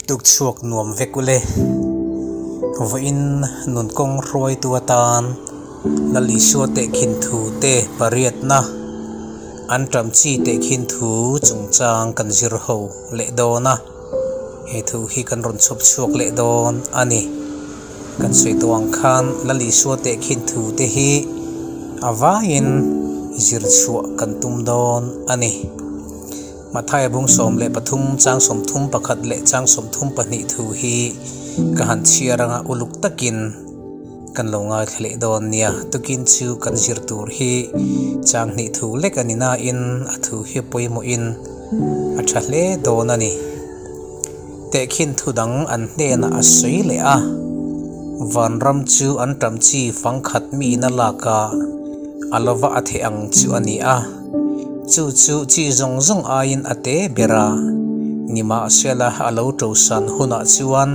Tuk chhuak nuam vek ule. Vawiin nunkawng hruaitu atan Lal Isua tehkhin thu te pariatna an ṭam chi tehkhin thu chungchang kan zir ho leh dawn a, he thu hi kan rawn chhawp chhuak leh dawn a ni. Kan sawi tawh ang khan Lal Isua tehkhin thu te hi a vaiin zir chhuah kan tum dawn a ni. Mathaia bung 13 chang 31 leh chang 32 thu hi ka han chhiar anga uluk takin kan lo ngaithla leh dawn nia. Tukin chu kan zir tur hi chang hnih thu lek a ni nain a thu hi a pawimawhin a tha hle dawn a ni. Tehkhin thu dang an hnenah a sawi leh a, Vanram chu an ṭam chi fangkhat miin a lak a, a lova a theh ang chu a ni a. Chu chu chi zawng zawng aiin a te ber a, nimahsela a lo ṭosan hunah chuan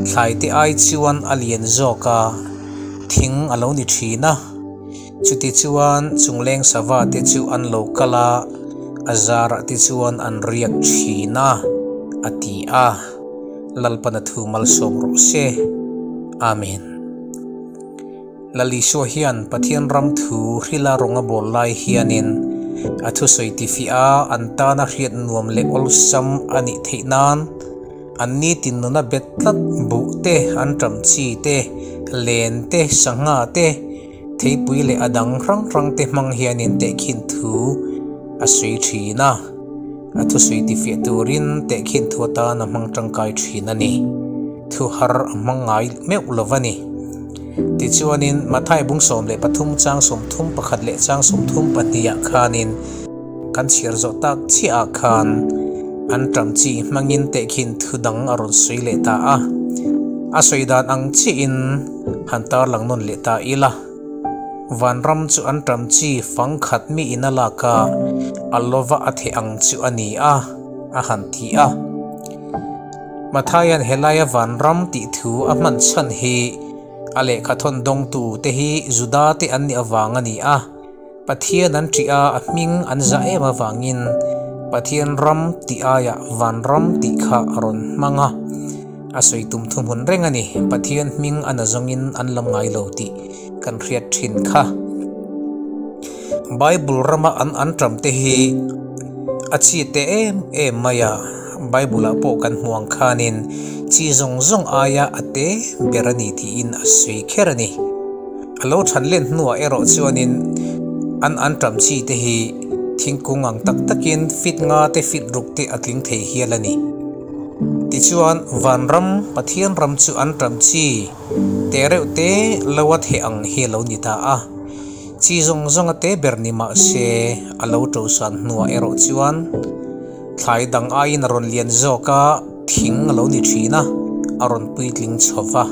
thlaite ai chuan a lian zawk a, thing a lo ni ṭhin a. Chuti chuan chungleng sava te chu an lo kal a, a zarah te chuan an riak thin a, a ti a. Lalpana thu malsawm rawh se. Amen. Lal Isua hian Pathian ram thu hrila rawng a bawl lai hianin a thusawi tifiah a an tana hriat nuam leh awlsam a nih theih nan An nitin nuna bet tlat buh te, an ṭam chi te, len te, sangha te, theipui leh a dang hrang hrang te hmang hianin tehkhin thu a sawi ṭhin a. A thusawi tifiah turin tehkhin thu atan a hmang ṭangkai ṭhin a ni. Thu har a hmang ngai meuh lo va ni. Tichuanin Mathai bung 13 chang 31 leh chang 32 ah khanin, Kan chhiar zawh tak chiah ah khan an ṭam chi hmangin tehkhin thu dang a rawn sawi leh ta a, a sawi dan ang chiahin han tarlang nawn leh ta ila. Vanram chu an ṭam chi fang khat mi in a lak a, a lova a theh ang chu a ni a, a han ti a. Mathaia'n helaia vanram tih thu a hman chhan hi a lehkha thawn dawngtu te hi Juda te an nih avang a ni a. Pathian an ṭih a, a hming an zah em avangin Pathian ram tih aiah van ram tih kha a rawn hmang a. A sawi tum thuhmun reng a ni, Pathian hming a nazawngin an lam ngai lo tih kan hriat ṭhin kha. Bible rama an an ṭam te hi a chi teh em em mai a, Bible ah pawh kan hmu ang khanin chi zawng zawng aia a te ber a ni tiin a sawi kher a ni. A lo than len hnuah erawh chuanin an an ṭam chi te hi thingkung ang tak takin feet nga te feet ruk te a tling thei hial a ni. Tichuan vanram Pathian ram chu an ṭam chi te reuh te lo a theh ang hi a lo ni ta a. Chi zawng zawng a te ber ni mah se a lo ṭosan hnuah erawh chuan thlai dang aiin a rawn lian zawk a. Thing a lo ni thin a, a rawn puitling chho va.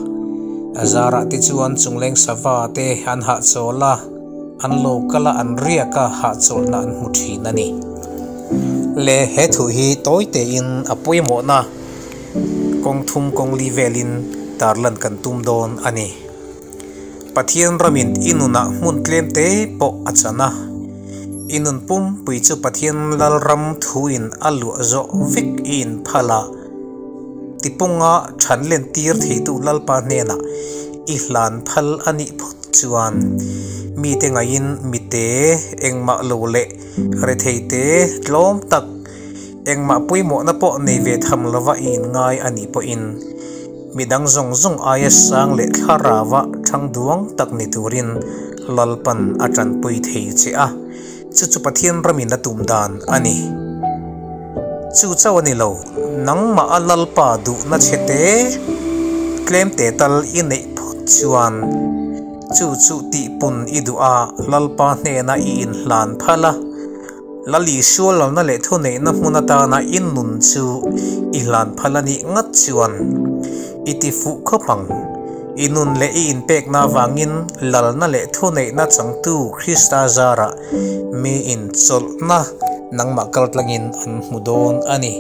A zarah te chuan chungleng sava te an hahchawl a, an lo kal a, an riak a, hahchawlhna an hmu thin a ni. Le he thu hi tawi tein a pawimawhna kawng thum kawng li velin tarlan kan tum dawn a ni. Pathian ramin i nunah hmun tlem te pawh a chan a, i nun pumpui chu Pathian Lalram thuin a luah zawh vek i inphal a, tipunga than len tir theitu Lalpa hnenah i hlan phal a nih phawt chuan mite ngaiin mite engmah lo leh retheite tlawm tak engmah pawimawhna pawh nei ve tham lova i inngai a nih pawhin Midang zawng zawng aia sang leh thlarauva thang duang tak ni turin Lalpan a tanpui thei che a, chu chu Pathian ramin a tum dan a ni. Chu chauh a ni lo, nangmah a Lalpa duhna chhe te, tlem te tal i neih phawt chuan chu chu tihpun i duh a, Lalpa hnena i inhlan phal a, Lal Isua lalna leh thuneihna hmun atana i nun chu i hlan phal a nih ngat chuan i ti fuh khawp ang. I nun leh i inpekna avangin lalna leh thuneihna changtu Krista zarah mi inchawlhna nangmah kaltlangin an hmu dawn a ni.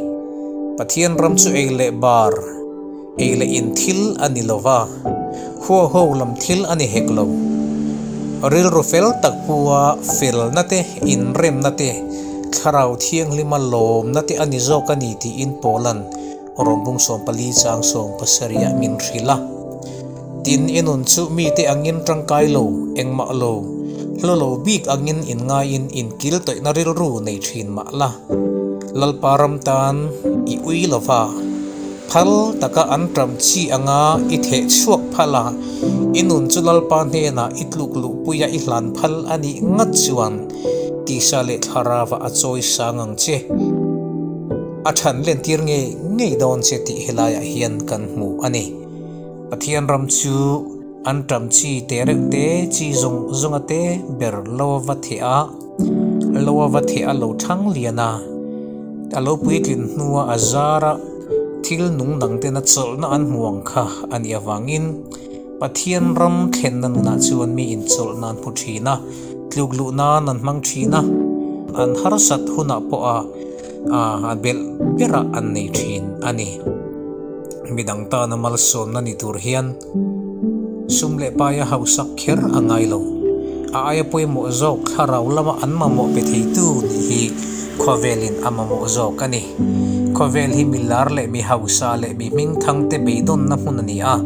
Pathian ram chu ei leh bar, ei leh in thil a ni lo va, huaho lam thil a ni hek lo. Rilru fel tak pua felna te, inremna te, thlarau thianghlima lawmna te a ni zawk a ni tiin Paula'n. Rom bung 14 chang 17 ah min hrilh a. Tin, i nun chu mite angin tangkai lo, engmah lo, hlu lo bik angin inngaiin inkil tawihna rilru nei thin mah la. Lalpa ram tan i ui lo va, phal taka an ṭam chi anga i theh chhuak phal a, i nun chu Lalpa hnenah i tluk luhpuia i hlan phal a nih ngat chuan tisa leh thlarava a chawi sang ang che. A ṭhan lentir ngei ngei dawn che tih helaiah hian kan hmu a ni. Pathian ram chu an ṭam chi te reuh te chi zawng zawnga te ber lo a va theh a, lo a va theh a lo ṭhang lian a, a lo puitlin hnua a zara thil nung dang tena chawlhna an hmu ang kha a nih avangin Pathian ram thlenna nunah chuan mi inchawlhna an hmu ṭhin a, tluk luh nan an hmang ṭhin a, an harsat hunah pawh a a belh berah an nei ṭhin a ni. Midang tana malsawmna ni tur hian sum leh paia hausak kher a ngai lo. A aia pawimawh zawk thlarau lama an mamawh pe theitu nih hi khawvelin a mamawh zawk a ni. Khawvel hi mi lar leh mi hausa leh mi hmingthangte beidawnna hmun a ni a.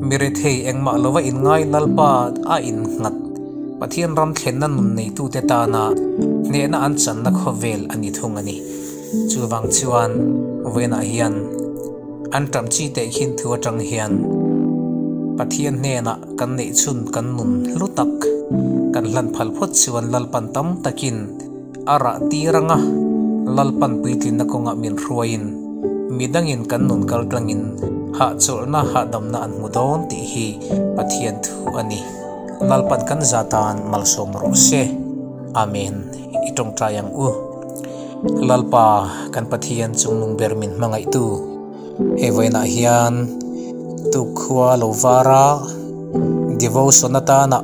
Mi rethei engmah lova inngai Lalpa a innghat Pathian ram thlenna nun neitute tana hnehna an channa khawvel a ni thung a ni. Chuvang chuan vawiinah hian an ṭam chi teh khin thu aṭang hian Pathian hnenah kan neih chhun kan nun hlu tak kan hlan phal phawt chuan Lalpan tam takin a rah tir anga Lalpan puitlinna kawngah min hruaiin midangin kan nun kal tlangin hahchawlhna hahdamna an hmu dawn tih hi Pathian thu a ni. Lalpan kan za tan malsawm rawh se. Amen. I tawngtai ang u. Lalpa kan Pathian chungnung ber min hmangaihtu he vawiinah hian tukkhua lo var a, devotion atana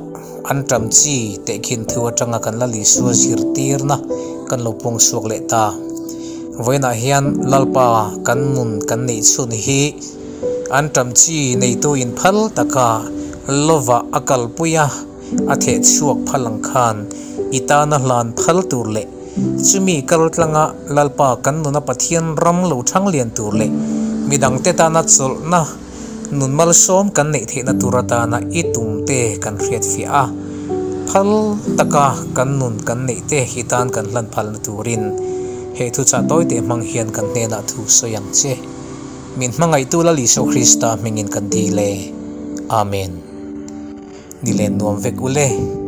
an ṭam chi tehkhin thu atanga kan la Isua zirtirna kan lo pawng chhuak leh ta. Vawiinah hian Lalpa kan nun kan neih chhun hi an ṭam chi neitu inphal taka lova a kalpui a, A theh chhuak phal ang khan i tana hlan phal tur leh chumi kal tlanga Lalpa kan nuna Pathian ram lo thang lian tur leh midangte tana chawlhna nun malsawm kan neih theihna tur atana i tumte kan hriat fiah a, phal taka kan nun kan neihte i tan kan hlan phalna turin he thuchah tawite hmang hian kan hnenah thu sawi ang che. Min hmangaihtu Lal Isua Krista hmingin kan dil e. Amen. Ni len nuam vek ule.